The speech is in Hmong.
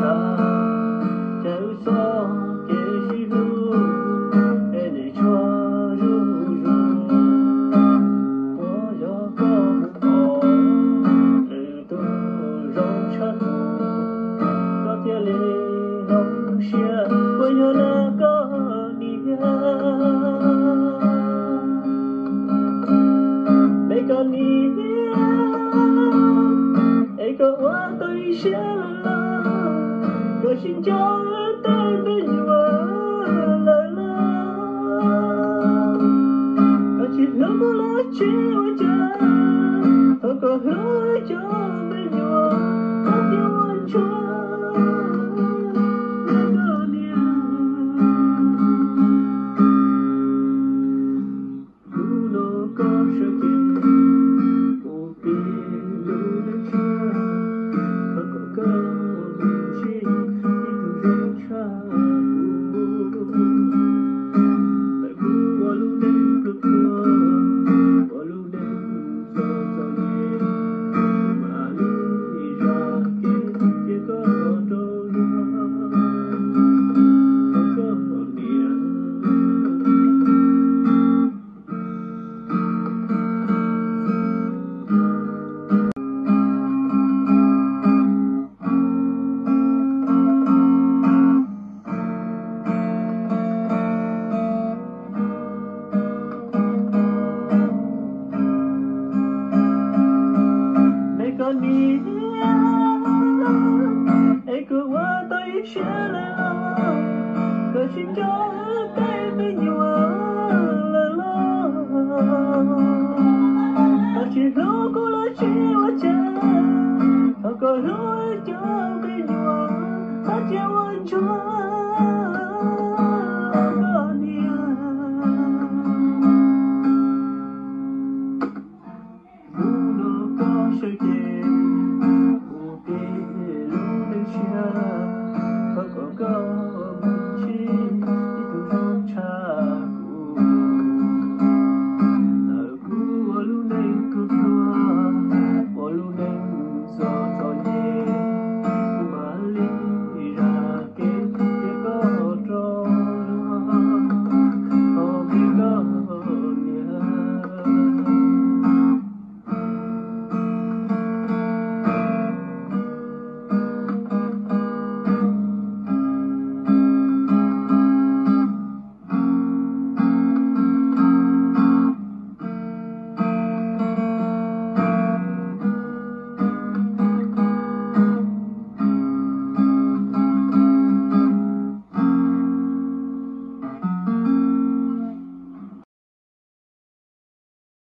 Cas wb txoj kev sib hlub es nim tshuav zuj zus, puas yog koj mus pom lwm tus zoo tshaj kuv, koj thiaj li hloov siab, puas yog lawm koj niam? Me koj niam, es koj ua tau ib siab lawm los, koj tsis nco tej me nyuam lawm los? Koj tsis hlub kuv los tsis ua cas, thaum koj hlub cov me nyuam, koj cia ua ntsuag, me koj niam. Hnub no koj sawv kev mus pib lub neej tshiab, thov kom koj ua tus tshij, ib tug zoo tshaj kuv. Tawm kuv ua lub neej pluag pluag, ua lub neej txom txom nyem, mam li zam kev cia koj rau luag, koj niam. Me koj niam, es koj ua tau ib siab lawm los, koj tsis nco tej me nyuam lawm los? Koj tsis hlub kuv los tsis ua cas, thaum koj hlub cov me nyuam, koj cia ua ntsuag,